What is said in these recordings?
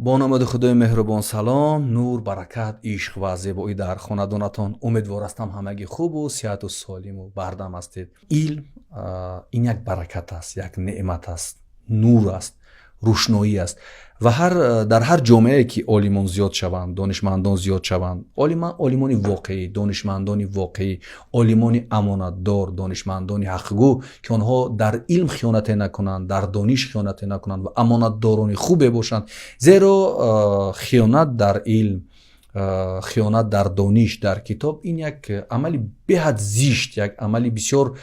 Бо номади Худои меҳрубон, салом, нур, баракат, ишқ ва зебоӣ дар хонадонатон. Умедвор ҳастам, ҳамагӣ хубу сиҳату солиму бардам ҳастед. Илм ин як баракат аст, як неъмат аст, нур аст, рӯшноӣ аст ва дар ҳар ҷомеае ки олимон зиёд шаванд, донишмандон зиёд шаванд, олимони воқеӣ, донишмандони воқеӣ, олимони амонатдор, донишмандони ҳақгӯ, ки онҳо дар илм хиёнате накунанд, дар дониш хиёнате накунанд ва амонатдорони хубе бошанд, зеро хиёнат дар илм, хиёнат дар дониш, дар китоб ин як амали беҳад зишт, як амали бисёр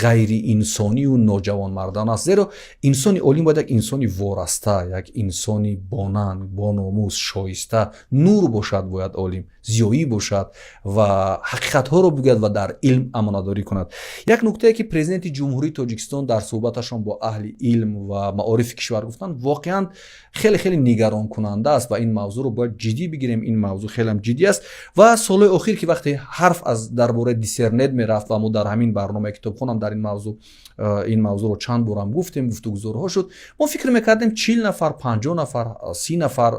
ғайриинсонию ноҷавонмардона аст. Зеро инсони олим бояд як инсони вораста, як инсони бонанг, бономус, шоиста, нур бошад. Бояд олим зиёӣ бошад ва ҳақиқатҳоро бигӯяд ва дар илм амонатдорӣ кунад. Як нуктае, ки Президенти Ҷумҳурии Тоҷикистон дар суҳбаташон бо аҳли илм ва маорифи кишвар гуфтанд, воқеан хеле хеле нигаронкунанда аст ва ин мавзӯъро бояд ҷиддӣ бигирем. Ин мавзӯъ хелеам ҷиддӣ аст ва солҳои охир, ки вақте ҳарф аз дар бораи диссернет мерафт ва мо дар ҳамин барномаи Китобхонам дар ин мавзӯъро чанд борам гуфтем, гуфтугузорҳо шуд, мо фикр мекардем, 40 нафар, 50 нафар, 30 нафар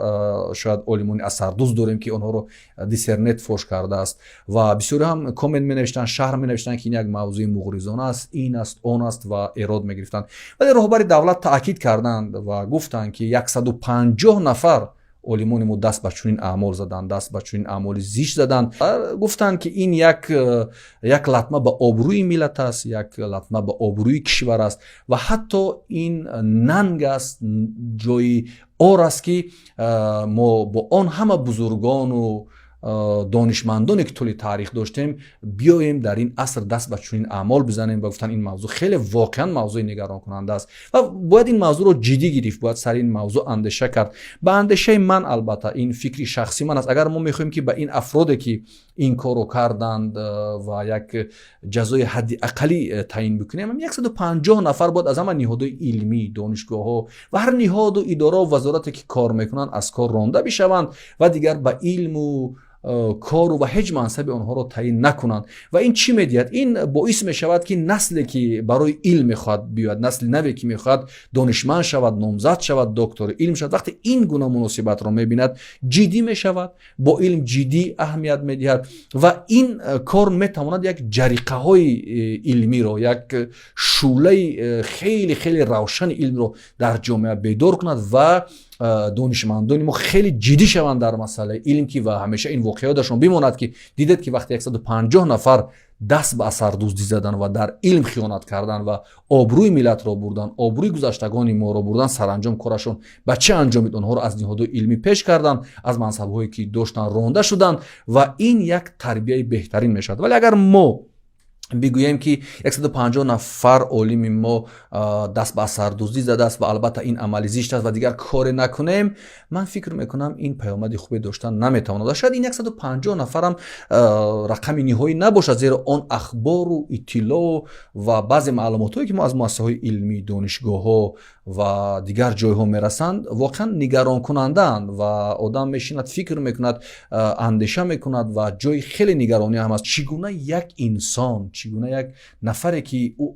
шояд олимони асардӯст дорем, ки онҳоро диссернет фош кардааст. Ва бисёре ҳам коммент менавиштанд, шарҳ менавиштанд, ки ин як мавзӯи муғризона аст, ин аст, он аст ва эрод мегирифтанд. Вале роҳбари давлат таъкид карданд ва гуфтанд, ки 150 нафар олимони мо даст ба чунин аъмол заданд, даст ба чунин аъмоли зишт заданд. Гуфтанд, ки ин як латма ба обрӯи миллат аст, як латма ба обрӯи кишвар аст ва ҳатто ин нанг аст, ҷои ор аст, ки мо бо он ҳама бузургону донишмандоне, ки тӯли таърих доштем, биёем дар ин аср даст ба чунин аъмол бизанем. Ва гуфтан, ин мавзӯъ хеле воқеан мавзӯи нигаронкунанда аст ва бояд ин мавзӯъро ҷиддӣ гирифт, бояд сари ин мавзӯъ андеша кард. Ба андешаи ман, албатта, ин фикри шахси ман аст, агар мо мехоҳем, ки ба ин афроде, ки ин корро карданд, ва як ҷазои ҳадди ақаллӣ таъин бикунем, 150 нафар бояд аз ҳама ниҳодҳои илмӣ, донишгоҳҳо ва ҳар ниҳоду идорау вазорате, ки кор мекунанд, аз кор ронда бишаванд ва дигар ба илму кору ва ҳеҷ мансаби онҳоро таъин накунанд. Ва ин чӣ медиҳад? Ин боис мешавад, ки насле, ки барои илм мехоҳад биёяд, насли наве, ки мехоҳад донишманд шавад, номзад шавад, доктори илм шавад, вақте ин гуна муносибатро мебинад, ҷиддӣ мешавад, бо илм ҷиддӣ аҳамият медиҳад ва ин кор метавонад як ҷариқаҳои илмиро, як шӯълаи хеле хеле равшани илмро дар ҷомеа бедор кунад ва донишмандони мо хеле ҷиддӣ шаванд дар масъалаи илм, ки ва ҳамеша ин воқеа ёдашон бимонад, ки дидед, ки вақте 150 нафар даст ба асардуздӣ задан ва дар илм хиёнат кардан ва обрӯи миллатро бурдан, обрӯи гузаштагони моро бурдан, саранҷом корашон ба чӣ анҷомид? Онҳоро аз ниҳодҳои илмӣ пеш карданд, аз мансабҳое, ки доштанд, ронда шуданд ва ин як тарбияи беҳтарин мешавад. Вале агар мо бигӯем, ки 150 нафар олими мо даст ба асардуздӣ задааст ва албатта ин амали зишт аст ва дигар коре накунем, ман фикр мекунам, ин паёмади хубе доштан наметавонад. Ва шояд ин 150 нафарам рақами ниҳоӣ набошад, зеро он ахбору иттилоъ ва баъзе маълумотҳое, ки мо аз муассисаҳои илмӣ, донишгоҳҳо ва дигар ҷойҳо мерасанд, воқеан нигаронкунандаанд ва одам мешинад, фикр мекунад, андеша мекунад ва ҷои хеле нигаронӣ ҳам аст. Чӣ гуна як инсон, чӣ гуна як нафаре, ки ӯ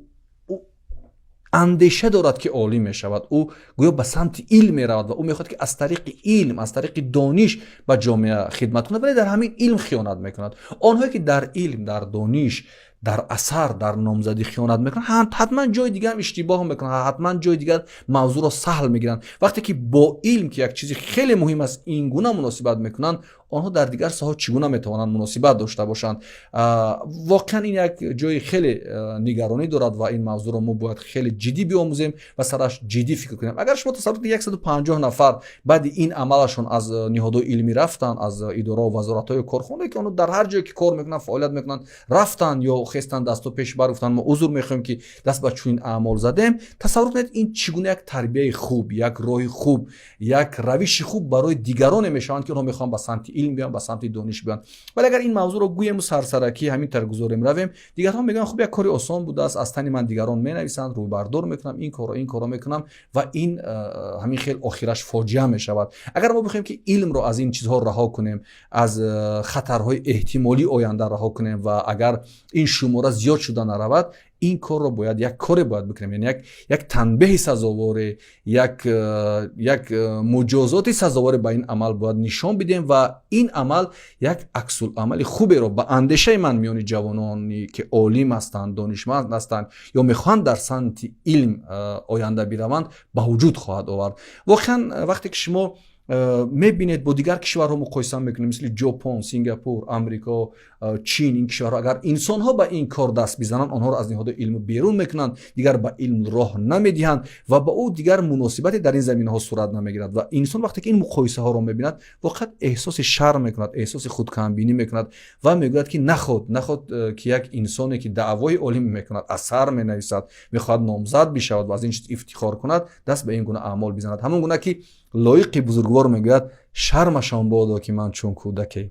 андеша дорад, ки олим мешавад, ӯ гӯё ба самти илм меравад ва ӯ мехоҳад, ки аз тариқи илм, аз тариқи дониш ба ҷомеа хидмат кунад, вале дар ҳамин илм хиёнат мекунад? Онҳое, ки дар илм, дар дониш, дар асар, дар номзадӣ хиёнат мекунанд, ҳатман ҷои дигар иштибоҳ мекунанд, ҳатман ҷои дигар мавзӯъро саҳл мегиранд. Вақте ки бо илм, ки як чизи хеле муҳим аст, ин гуна муносибат мекунанд, онҳо дар дигар соҳа чӣ гуна метавонанд муносибат дошта бошанд? Воқеан ин як ҷои хеле нигаронӣ дорад ва ин мавзӯъро мо бояд хеле ҷиддӣ биомӯзем ва сараш ҷиддӣ фикр кунем. Агар шумо тасаввур кунед, 150 нафар баъди ин амалашон аз ниҳодҳои илмӣ рафтанд, аз идораҳо, вазоратҳою корхонае, ки онҳо дар ҳар ҷое ки кор мекунанд, фаъолият мекунанд, рафтанд ё хестанд, дасту пеш бар гуфтанд, мо узр мехоҳем, ки даст ба чунин аъмол задем, тасаввур кунед, ин чӣ гуна як тарбияи хуб, як роҳи хуб, як равиши хуб барои дигароне мешаванд, ки онҳо мехоҳанд ба самти илм биёянд, ба самти дониш биёянд. Вале агар ин мавзӯъро гӯему сарсаракӣ ҳамин тар гузорем, равем, дигарҳо мегӯянд, хуб, як кори осон будааст, аз тани ман дигарон менависанд, рӯйбардор мекунам, ин корро мекунам ва ин ҳамин хел охираш фоҷиа мешавад. Агар мо бихоҳем, ки илмро аз ин чизҳо раҳо кунем, аз хатарҳои эҳтимолии оянда раҳо кунем ва агар ин шумора зиёд шуда наравад. Ин корро бояд як коре бояд бикунем, яъне як танбеҳи сазоворе, як муҷозоти сазоворе ба ин амал бояд нишон бидиҳем ва ин амал як аксуламали хуберо, ба андешаи ман, миёни ҷавононе, ки олим ҳастанд, донишманд ҳастанд ё мехоҳанд дар самти илм оянда бираванд, ба вуҷуд хоҳад овард. Воқеан, вақте ки шумо мебинед, бо дигар кишварҳо муқоиса мекунед, мисли Ҷопон, Сингапур, Амрико, Чин, ин кишварҳо агар инсонҳо ба ин кор даст бизананд, онҳоро аз ниҳоди илм берун мекунанд, дигар ба илм роҳ намедиҳанд ва ба ӯ дигар муносибате дар ин заминаҳо сурат намегирад. Ва инсон вақте ки ин муқоисаҳоро мебинад, воқеан эҳсоси шарм мекунад, эҳсоси худкамбинӣ мекунад ва мегӯяд, ки наход, ки як инсоне, ки даъвои олим мекунад, асар менависад, мехоҳад номзад бишавад ва аз ин чиз ифтихор кунад, даст ба ин гуна аъмол бизанад. Ҳамон гуна ки Лоиқи бузургвор мегӯяд: «Шармашон бодо, ки ман чун кӯдаке,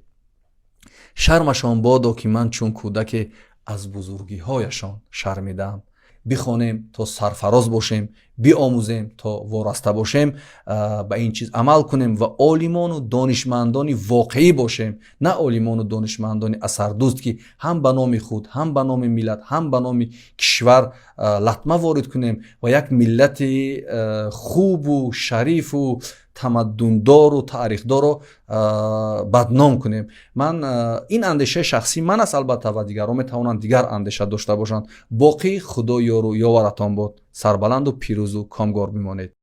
шармашон бодо, ки ман чун кӯдаке аз бузургиҳояшон шармидаам». Бихонем, то сарфароз бошем, биомӯзем, то вораста бошем, ба ин чиз амал кунем ва олимону донишмандони воқеӣ бошем, на олимону донишмандони асардӯст, ки ҳам ба номи худ, ҳам ба номи миллат, ҳам ба номи кишвар латма ворид кунем ва як миллати хубу шарифу тамаддундору таърихдорро бадном кунем. Ман ин андешаи шахсии ман аст, албатта, ва дигарон метавонанд дигар андеша дошта бошанд. Боқӣ Худо ёру ёваратон бод, сарбаланду пирӯзу комгор бимонед.